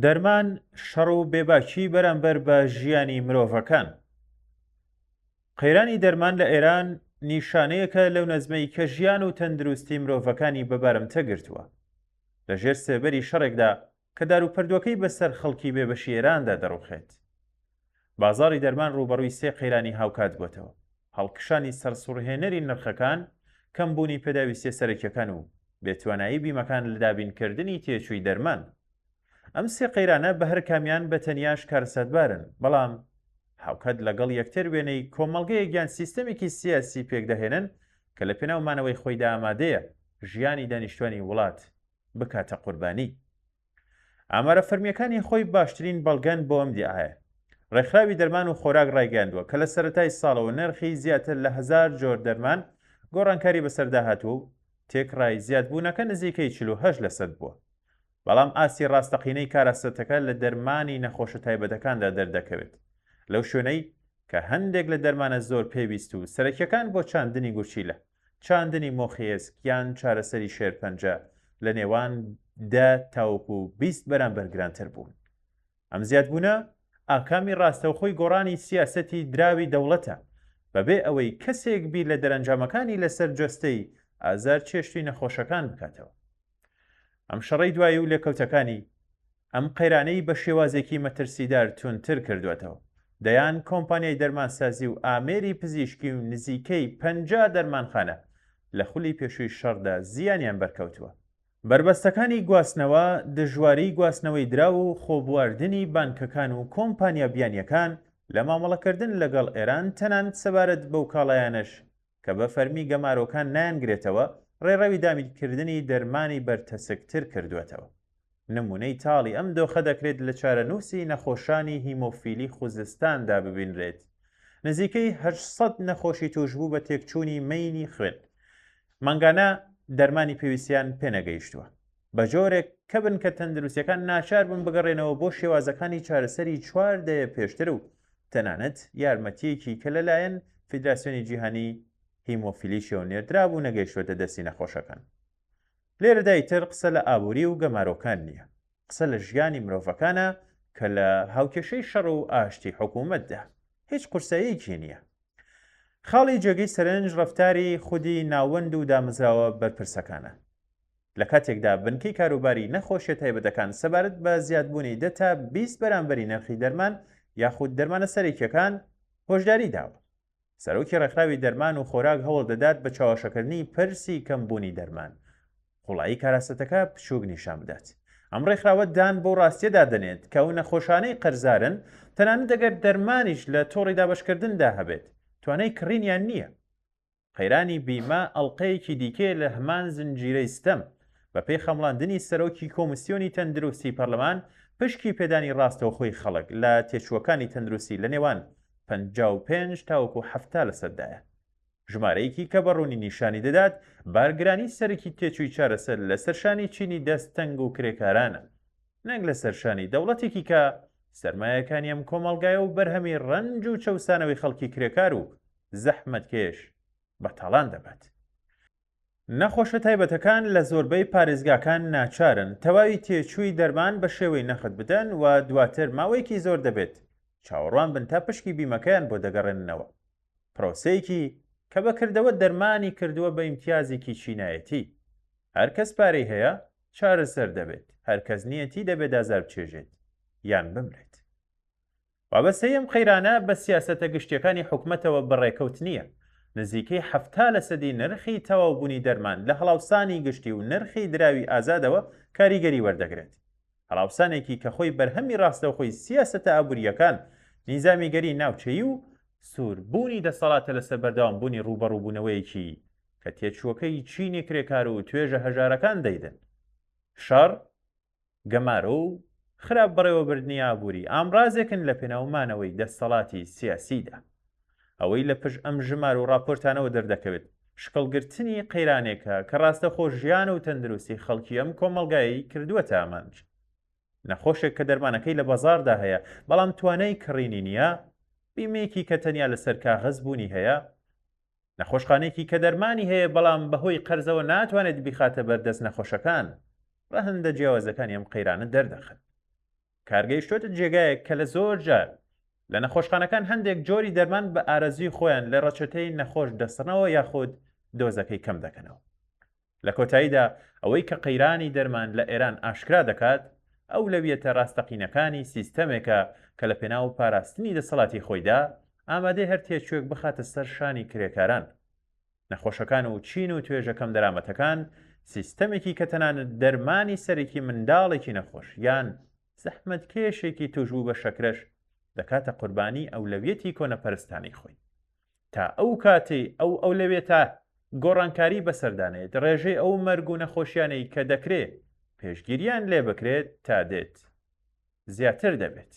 دەرمان، شەڕ و بێباکی بەرامبەر بە ژیانی مرۆڤەکان. قەیرانی دەرمان لە ئێران نیشانەیەکە لەو نەزمەی کە ژیان و تەندروستی مرۆڤەکانی بە بارمتە گرتووە. لە ژێر سێبەری شەڕێکدا کە داروپەردووەکەی بەسەر خەڵکی بێبەشی ئێراندا دەڕوخێت. بازاڕی دەرمان ڕووبەڕووی سێ قەیرانی هاوکات بووەتەوە، هەڵکشانی سەرسوڕهێنەری نرخەکان، کەمبوونی پێداویستییە سەرەکییەکان و بێتوانایی بیمەکان لە دابینکردنی تێچووی دەرمان. ئەم سێ قەیرانە بە هەرکامیان بە تەنیاش کارەساتبارن، بەڵام هاوکات لەگەڵ یەکتر وێنەی کۆمەڵگەیەک یان سیستەمێکی سیاسی پێکدەهێنن کە لە پێناو مانەوەی خۆیدا ئامادەیە ژیانی دانیشتوانی وڵات بکاتە قوربانی. ئامارە فەرمییەکانی خۆی باشترین بەڵگەن بۆ ئەم دیعایە. ڕێکخراوی دەرمان و خۆراک ڕایگەیاندووە کە لە سەرەتای ساڵەوە نرخی زیاتر لە هەزار جۆر دەرمان گۆڕانکاری بەسەردا هاتووە و تێکڕای زیادبوونەکە نزیکەی 48 لەسەد بووە. بەڵام ئاستی ڕاستەقینەی کارەسەتەکە لە دەرمانی نەخۆشە تایبەتەکاندا دەردەکەوێت. لەو شوێنەی کە هەندێک لە دەرمانە زۆر پێویست و سەرەکیەکان بۆ چاندنی گورچیلە، چاندنی مۆخی ئێسک یان چارەسەری شێرپەنجە لە نێوان دە تاوەکو 20 بەرامبەر گرانتر بوون. ئەم زیادبوونە ئاکامی ڕاستەوخۆی گۆڕانی سیاسەتی دراوی دەوڵەتە، بەبێ ئەوەی کەسێک بیر لە دەرەنجامەکانی لەسەر جەستەی ئازارچێشتووی نەخۆشەکان بکاتەوە. ئەم شەڕەی دوایی و لێکەوتەکانی، ئەم قەیرانەی بە شێوازێکی مەترسیدار توندتر کردووەتەوە. دەیان کۆمپانیای دەرمانسازی و ئامێری پزیشکی و نزیکەی 50 دەرمانخانە لە خولی پێشووی شەڕدا زیانیان بەرکەوتووە. بەربەستەکانی گواستنەوە، دژواریی گواستنەوەی دراو و خۆبواردنی بانکەکان و کۆمپانیا بیانییەکان لە مامەڵەکردن لەگەڵ ئێران تەنانەت سەبارەت بەو کاڵایانەش کە بە فەرمی گەمارۆکان نایانگرێتەوە، ڕێڕەوی دابینکردنی دەرمانی بەرتەسکتر کردووەتەوە. نموونەی تاڵی ئەم دۆخە دەکرێت لە چارەنووسی نەخۆشانی هیمۆفیلی خوزستاندا ببینرێت. نزیکەی 800 نەخۆشی تووشبوو بە تێکچوونی مەینی خوێن، مانگانە دەرمانی پێویستیان پێنەگەیشتووە. بە جۆرێک کە بنکە تەندروستیەکان ناچار بوون بگەڕێنەوە بۆ شێوازەکانی چارەسەری چوار دەیە پێشتر و تەنانەت یارمەتییەکی کە لەلایەن فیدراسیۆنی جیهانی هیمۆفیلیشەوە نێردرابوو نەگەیشتووەتە دەستی نەخۆشەکان. لێرەدا ئیتر قسە لە ئابووری و گەمارۆکان نییە، قسە لە ژیانی مرۆڤەکانە کە لە هاوکێشەی شەڕ و ئاشتی حکوومەتدا هیچ قورساییەکی نییە. خاڵی جێگەی سەرنج ڕەفتاری خودی ناوەند و دامەزراوە بەرپرسەکانە. لە کاتێکدا بنکەی کاروباری نەخۆشیە تایبەتەکان سەبارەت بە زیادبوونی دە تا 20 بەرامبەری نرخی دەرمان یاخود دەرمانە سەرەکیەکان هۆشداری داوە. سەرۆکی ڕێکخراوی دەرمان و خۆراک هەوڵ دەدات بە چاوەشەکردنی پرسی کەمبوونی دەرمان قوڵایی کارەسەتەکە بچووک نیشان بدات. ئەم ڕێکخراوە دان بەو ڕاستیەدا دەنێت کە ئەو نەخۆشانەی قەرزارن تەنانەت ئەگەر دەرمانیش لە تۆڕی دابەشکردندا هەبێت توانای کڕینیان نییە. قەیرانی بیمە ئەڵقەیەکی دیکەیە لە هەمان زنجیرەی ستەم. بەپێی خەمڵاندنی سەرۆکی کۆمیسیۆنی تەندروستی پەرلەمان، پشکی پێدانی ڕاستەوخۆی خەڵک لە تێچووەکانی تەندروستی لە نێوان 55 تاوەکو 70 لەسەددایە. ژمارەیەکی کە بە ڕوونی نیشانی دەدات بارگرانی سەرەکی تێچووی چارەسەر لەسەر شانی چینی دەست تەنگ و کرێکارانە نەک لەسەر شانی دەوڵەتێکی کە سەرمایەکانی ئەم کۆمەڵگایە و بەرهەمی ڕەنج و چەوسانەوەی خەڵکی کرێکار و زەحمەتکێش بە تاڵان دەبات. نەخۆشە تایبەتەکان لە زۆربەی پارێزگاکان ناچارن تەواوی تێچووی دەرمان بە شێوەی نەخت بدەن و دواتر ماوەیەکی زۆر دەبێت چاوەڕوان بن تا پشکی بیمەکەیان بۆ دەگەڕێننەوە. پرۆسەیەکی کە بە کردەوە دەرمانی کردووە بە ئیمتیازێکی چینایەتی. هەر کەس پارەی هەیە چارەسەر دەبێت، هەر کەس نییەتی دەبێت ئازار بچێژێت یان بمرێت. وابەستەیی ئەم قەیرانە بە سیاسەتە گشتییەکانی حکومەتەوە بەڕێکەوت نییە. نزیکەی 70 لەسەدی نرخی تەواوبوونی دەرمان لە هەڵاوسانی گشتی و نرخی دراوی ئازادەوە کاریگەری وەردەگرێت. هەڵاوسانێکی کە خۆی بەرهەمی ڕاستەوخۆی سیاسەتە ئابوورییەکان، نیزامیگەری ناوچەیی و سووربوونی دەسەڵاتە لەسەر بەردەوامبوونی ڕووبەڕووبوونەوەیەکی کە تێچووەکەی چینی کرێکار و توێژە هەژارەکان دەیدەن. شەڕ، گەمارۆ و خراپ بەڕێوەبردنی ئابووری ئامڕازێکن لە پێناو مانەوەی دەستەڵاتی سیاسیدا. ئەوەی لە پشت ئەم ژمارە و ڕاپۆرتانەوە دەردەکەوێت، شکڵگرتنی قەیرانێکە کە ڕاستەخۆ ژیان و تەندروستی خەڵکی ئەم کۆمەڵگایەی کردووەتە ئامانج. نەخۆشێک کە دەرمانەکەی لە بازاڕدا هەیە، بەڵام توانای کڕینی نییە، بیمەیەکی کە تەنیا لەسەر کاغەز بوونی هەیە، نەخۆشخانەیەکی کە دەرمانی هەیە بەڵام بەهۆی قەرزەوە ناتوانێت بیخاتە بەردەست نەخۆشەکان، ڕەهەندە جیاوازەکانی ئەم قەیرانە دەردەخەن. کار گەیشتۆتە جێگایەک کە لە زۆر جار لە نەخۆشخانەکان هەندێک جۆری دەرمان بە ئارەزووی خۆیان لە ڕەچەتەی نەخۆش دەسڕنەوە یاخود دۆزەکەی کەم دەکەنەوە. لە کۆتاییدا ئەوەی کە قەیرانی دەرمان لە ئێران ئاشکرا دەکات، ئەولەویەتە ڕاستەقینەکانی سیستەمێکە کە لە پێناو پاراستنی دەسەڵاتی خۆیدا، ئامادەیە هەر تێچووێک بخاتە سەر شانی کرێکاران، نەخۆشەکان و چین و توێژە کەمدەرامەتەکان، سیستەمێکی کە تەنانەت دەرمانی سەرەکی منداڵێکی نەخۆش یان زەحمەتکێشێکی تووشبوو بە شەکرەش دەکاتە قوربانی ئەولەویەتی کۆنەپەرستانەی خۆی. تا ئەو کاتەی ئەو ئەولەویەتە گۆڕانکاری بەسەردا نەیەت، ڕێژەی ئەو مەرگ و نەخۆشیانەی کە دەکرێ پێشگیریان لێ بکرێت تا دێت زیاتر دەبێت.